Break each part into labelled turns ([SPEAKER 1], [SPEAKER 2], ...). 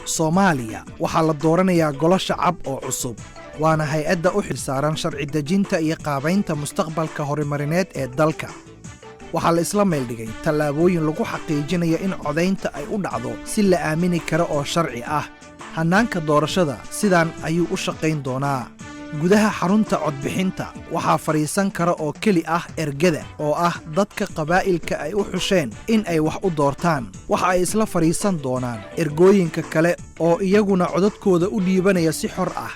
[SPEAKER 1] Soomaaliya waxaa la dooranayaa golo shacab oo cusub, waana hay'adda u xilsaaran sharci dejinta iyo qaabaynta mustaqbalka horumarineed ee dalka. Waxaa la isla meeldhigay tallaabooyin lagu xaqiijinayo in codaynta ay u dhacdo si la aamini karo oo sharci ah. Hannaanka doorashada sidan ayuu u shaqayn doonaa. Gudaha xarunta codbixinta waxaa fadhiisan kara oo keli ah ergada, oo ah dadka qabaa'ilka ay u xusheen in ay wax u doortaan. Waxa ay isla fadhiisan doonaan ergooyinka kale oo iyaguna codadkooda u dhiibanaya si xor ah.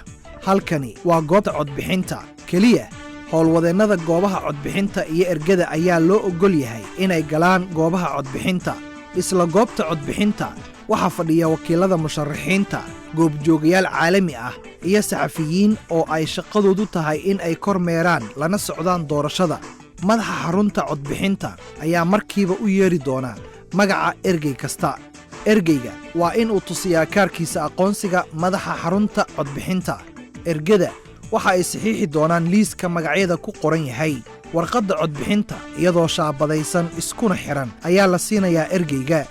[SPEAKER 1] Halkani waa goobta codbixinta. Keliya howlwadeennada goobaha codbixinta iyo ergada ayaa loo oggol yahay inay galaan goobaha codbixinta. Isla goobta codbixinta waxaa fadhiya wakiilada musharaxiinta, goobjoogayaal caalami ah iyo saxafiyiin oo ay shaqadoodu tahay in ay kormeeraan lana socdaan doorashada. Madaxa xarunta codbixinta ayaa markiiba u yeeri doona magaca ergey kasta. Ergeyga waa in uu tusiyaa kaarkiisa aqoonsiga madaxa xarunta codbixinta. Ergada waxa ay saxiixi doonaan liiska magacyada ku qoran yahay. Warqadda codbixinta, iyadoo shaabadaysan iskuna xiran, ayaa la siinayaa ergeyga.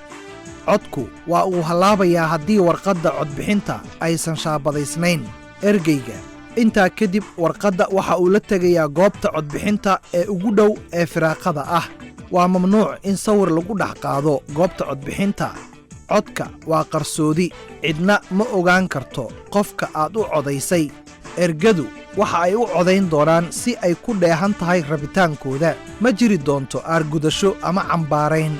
[SPEAKER 1] Codku waa uu hallaabayaa haddii warqadda codbixinta aysan shaabadaysnayn. Ergeyga intaa kadib warqadda waxa uu la tegayaa goobta codbixinta ee ugu dhow ee firaaqada ah. Waa mamnuuc in sawir lagu dhex qaado goobta codbixinta. Codka waa qarsoodi, cidna ma ogaan karto qofka aad u codaysay. Ergadu waxa ay u codayn doonaan si ay ku dheehan tahay rabitaankooda. Ma jiri doonto aargudasho ama cambaarayn,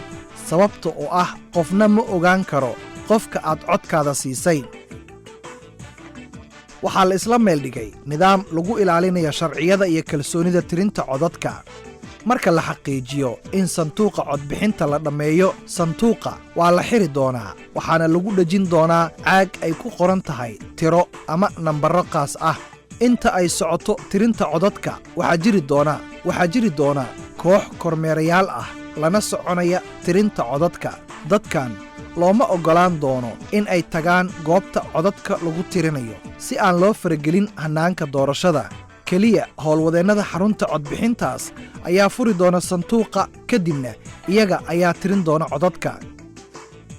[SPEAKER 1] sababta oo ah qofna ma ogaan karo qofka aad codkaada siisay. Waxaa la isla meeldhigay nidaam lagu ilaalinayo sharciyada iyo kalsoonida tirinta codadka. Marka la xaqiijiyo in sanduuqa codbixinta la dhammeeyo, sanduuqa waa la xiri doonaa, waxaana lagu dhejin doonaa caag ay ku qoran tahay tiro ama nambarro qaas ah. Inta ay socoto tirinta codadka, waxaa jiri doona koox kormeerayaal ah lana soconaya tirinta codadka. Dadkan looma oggolaan doono in ay tagaan goobta codadka lagu tirinayo si aan loo faragelin hannaanka doorashada. Keliya howlwadeennada xarunta codbixintaas ayaa furi doona sanduuqa, kadibna iyaga ayaa tirin doona codadka.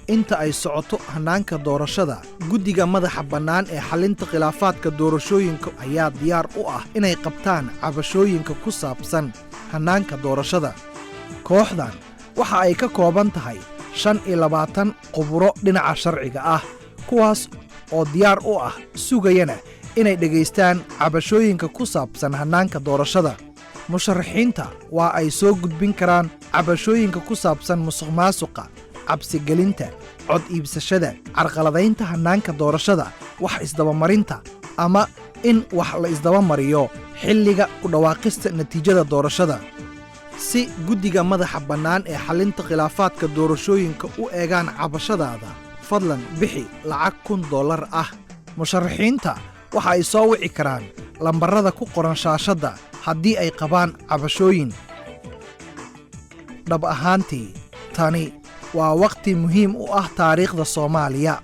[SPEAKER 1] Inta ay socoto hannaanka doorashada, guddiga madaxa bannaan ee xallinta khilaafaadka doorashooyinka ayaa diyaar u ah inay qabtaan cabashooyinka ku saabsan hannaanka doorashada. Kooxdan waxa ay ka kooban tahay 25 khuburo dhinaca sharciga ah, kuwaas oo diyaar u ah, sugayana inay dhegaystaan cabashooyinka ku saabsan hannaanka doorashada. Musharaxiinta waa ay soo gudbin karaan cabashooyinka ku saabsan musuqmaasuqa, cabsigelinta, cod iibsashada, carqaladaynta hannaanka doorashada, wax isdabamarinta ama in wax la isdabamariyo xilliga ku dhawaaqista natiijada doorashada. Si guddiga madaxa bannaan ee xallinta khilaafaadka doorashooyinka u eegaan cabashadaada, fadlan bixi lacag $1000 ah. Musharaxiinta waxa ay soo wici karaan lambarrada ku qoran shaashadda haddii ay qabaan cabashooyin. Dhab ahaantii, tani waa wakhti muhiim u ah taariikhda Soomaaliya.